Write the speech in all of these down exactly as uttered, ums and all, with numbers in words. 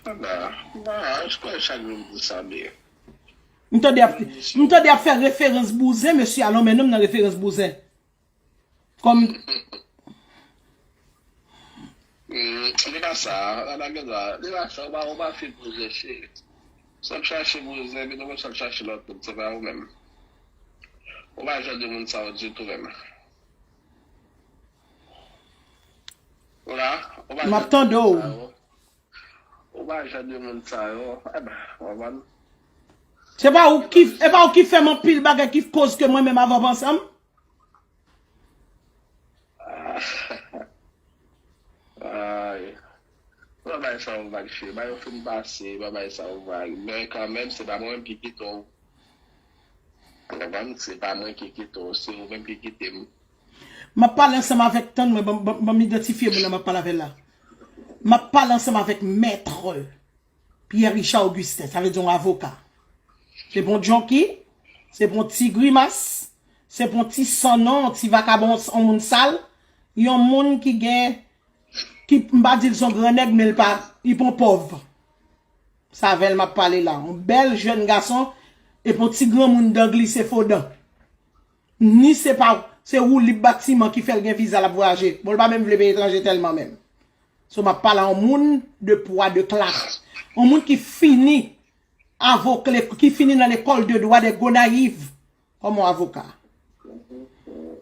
Ala, ala, j kwè chak jou m di sa, men. M tande ap, m tande ap fè referans bouzen, mesye Alon, men non, nan referans bouzen. Kòm Hmm, li pa sa, ala gen dwa. Li pa sa, ou pa, ou pa fin bouzen, cheri. Sa w ap chache bouzen, men ou pa sa w ap chache lòt moun, se pa ou menm. Ou pa jan de moun sa yo ditou menm. Ou la, ou pa M ap jan de tande moun w. sa yo. Ou pa jan de moun sa yo. Eben, w konprann? Se pa ou ki, e pa ou ki fè m anpil bagay ki koz ke mwen menm avè w pa ansanm? Ay. Bagay sa yo vag, cheri. Bagay yo fin pase, bagay sa yo vag. Men kanmenm, se pa mwen menm ki kite w. Ou konprann? Se pa mwen ki kite w, se ou menm ki kite m. M ap pale ansanm avèk, tann mwen, ban, ban, ban m idantifye moun nan m ap pale avè l la. M ap pale ansanm avèk Maître Pierre Richard Augustin, sa vle di yon avoka. Se pa yon junkie, se pa yon ti grimas, se pa yon ti sannon, yon ti vakabon, yon moun sal, yon moun ki gen, ki, m pa di l se yon gran nèg, men l pa, li pa yon pòv. Se avè l m ap pale la. Yon bèl jèn gason, epi yon ti granmoun dan glise fo dan. Ni se pa, se woulib batiman ki fè l gen viza l ap vwayaje. Bon, l pa menm vle peyi etranje tèlman menm. So, m ap pale a yon moun de pwa, de klas. Yon moun ki fini avok-, ki fini nan lekòl de dwa de Gonayiv kòm yon avoka.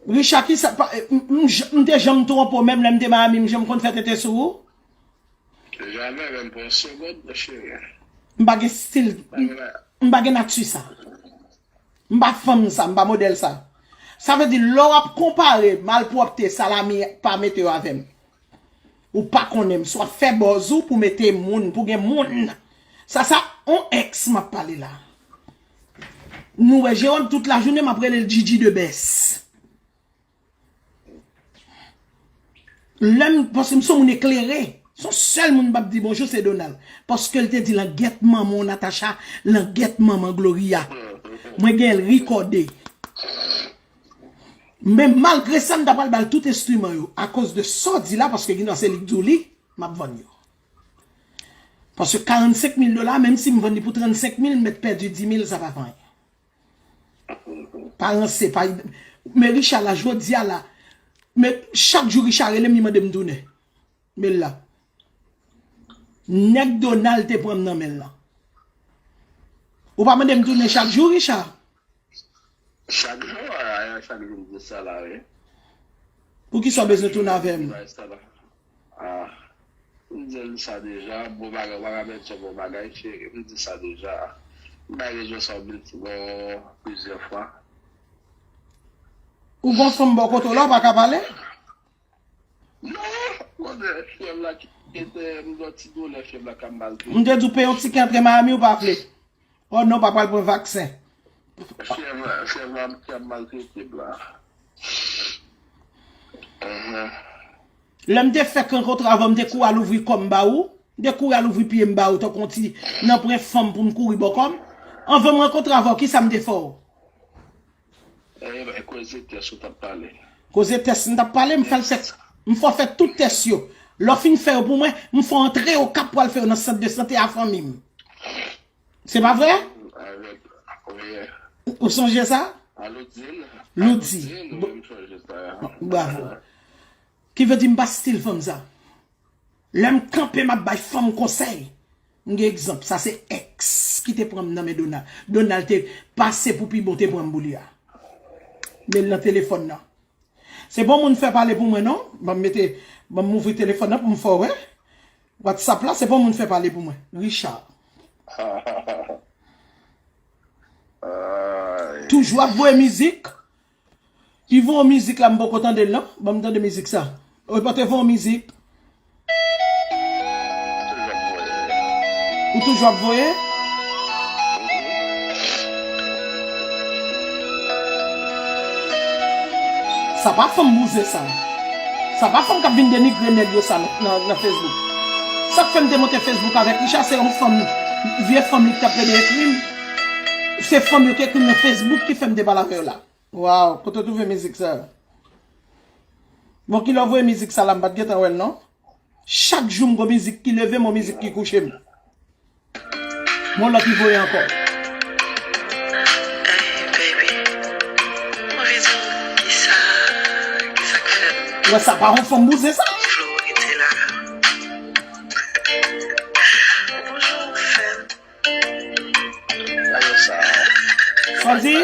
Richard, ki sa, pa, m, m, m te janm twonpe w, menm lè m te Miami, m janm konn fè tenten sou ou? Jamè, menm pa yon segond, cheri. M pa gen stil, m, m pa gen nati sa. M pa fanm sa, m pa modèl sa. Sa vle di, lè w ap konpare malpwòpte, salami, pa mete yo avè m. Ou pa konnen m, swa fè buzz ou pou mete moun, pou gen moun. Sa, sa, on ex m ap pale la. Nou wè Jewòm tout lajounen m ap rele l Djidji de bès. Lè m, paske m se yon moun eklere. Se yon sèl moun m p ap di bonjou, se Donald. Paske l te di langèt manman w Natacha, langèt manman Gloria. Mwen gen l rekòde. Men malgre sa, m ta pral ba l tout enstriman yo. Akoz de sa w di la, paske gen nan se li k di w li, m ap vann yo. Paske karannsenk mil dola, menm si m vann li pou trannsenk mil, m mèt pèdi dis mil, sa pa fè anyen. Pa ranse, pa, men Richard la, jodi a la, men chak jou Richard rele m, li mande m tounen. Men l la. Nèg Donald te pran m nan men l lan. Ou pa mande m tounen chak jou, Richard? Chak jou, a, chak jou m di sa la, wi. Poukisa w bezwen tounen avè m? Bay sa la. Ah, m di l sa deja, bon bagay, ou pa ka pèdi yon bon bagay, cheri, m di sa deja. M bay rezon sa w milti-, bon, plizyè fwa. Ou gon fanm bò kote w la, ou pa ka pale? Non, konnen, fyèv la ki te, m gon ti doulè, fyèv la ka maltrete. M te di w peye yon tiket antre Miami, ou pa vle. Oh non, pa pral pran vaksen. Fyèv la, fyèv la ki ap maltrete m la. Mhm. Lè m te fèk rankontre avè w, m te kouri al ouvri kò m ba ou. M te kouri al ouvri pye m ba ou, tankou yon ti nanpwen fanm pou m kouri bò kò m. Anvan m rankontre avè w, kisa m te fè w? Eh, koze tès ou t ap pale. Koze tès m t ap pale, m fè l fè, m fè w fè tout tès yo. Lè w fin fè yo pou mwen, m fè w antre Okap pou al fè yo nan sant de sante a fanmi m. Se pa vre? Avèk, wi. Ou sonje sa? A Loudine. Loudine. A Loudine, wi, m sonje sa. Bravo. Ki vle di m pa stil fanm sa. Lè m kanpe, m ap bay fanm konsèy. M gen egzanp. Sa se ex ki te pran m nan men Donald. Donald te pase pou pi bon te pran m pou li a. Men l nan telefòn nan. Se pa yon moun fè pale pou mwen, non. Ban m mete, ban m ouvri telefòn nan pou m fè w wè. WhatsApp la, se pa yon moun fè pale pou mwen. Richard. Toujou ap voye mizik. Li voye yon mizik la, m poko tande l, non. Ban m tande mizik sa. Ou pa te voye yon mizik. Ou toujou ap voye? Sa pa fanm bouzen sa. Sa pa fanm k ap vin denigre nèg yo sa nan, nan, nan Facebook. Sa k fè m te monte Facebook avèk Richard, se yon fanm, vye fanm li ki t ap plede ekri m. Se fanm yo ki ekri m nan Facebook ki fè m te pale avè yo la. Waw, kote w twouve mizik sa? Bon, kilè w voye mizik sa la, m pa t gentan wè l non. Chak jou m gon mizik ki leve m, yon mizik ki kouche m. Yon lòt li voye ankò. Ou wè sa pa yon fanm bouzen sa? Sa yo sa. Sa w di?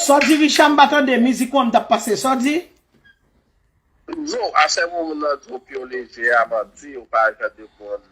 Sa w di, Richard, m pa tande mizik ou an m t ap pase. Sa w di? Yo, a sèvo moun nan di w pye w leje a manti, ou pa jan de moun